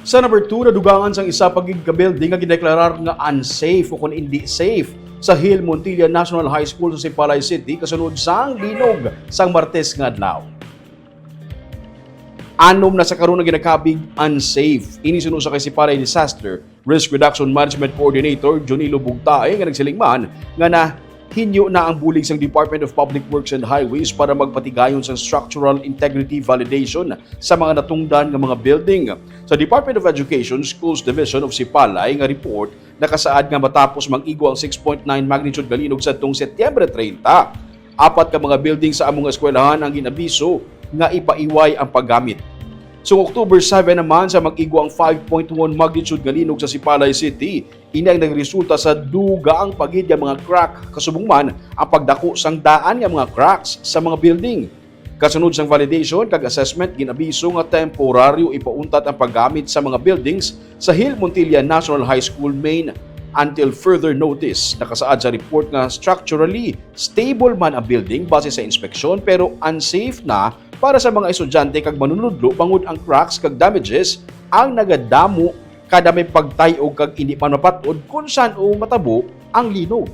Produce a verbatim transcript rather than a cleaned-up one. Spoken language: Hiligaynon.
Sa number two, nadugangan sang isa pa gid ka building nga gideklarar nga unsafe o kon indi safe sa Hill Montilla National High School sa Sipalay City kasunod sang linog sang Martes nga adlaw. Anom na sa karon ang ginakabig unsafe. Ini suno sa kay Sipalay Disaster Risk Reduction Management Coordinator Junilo Bugtae nga nagsiling man nga nahinyo na ang bulig sang Department of Public Works and Highways para magpatigayon sang structural integrity validation sa mga natungdan nga mga building. Sa Department of Education Schools Division of Sipalay nga report, nakasaad nga matapos mag-igo ang six point nine magnitude nga linog sadtong Setyembre treinta. Apat ka mga building sa among eskwelahan ang ginabiso nga ipaiway ang paggamit. Sa October seven naman, sa mag-igo ang five point one magnitude nga linog sa Sipalay City, ini ang nagresulta sa dugang pa gid nga mga crack, kasubong man ang pagdako sang daan nga mga cracks sa mga building. Kasunod sang validation kag assessment, ginabiso nga temporaryo ipauntat ang paggamit sa mga buildings sa Hill Montilla National High School main until further notice. Nakasaad sa report nga structurally stable man ang building base sa inspeksyon, pero unsafe na para sa mga estudyante kag manunudlo bangod ang cracks kag damages ang nagadamo kada may pagtay-og kag indi man mapat-od kon san-o matabo ang linog.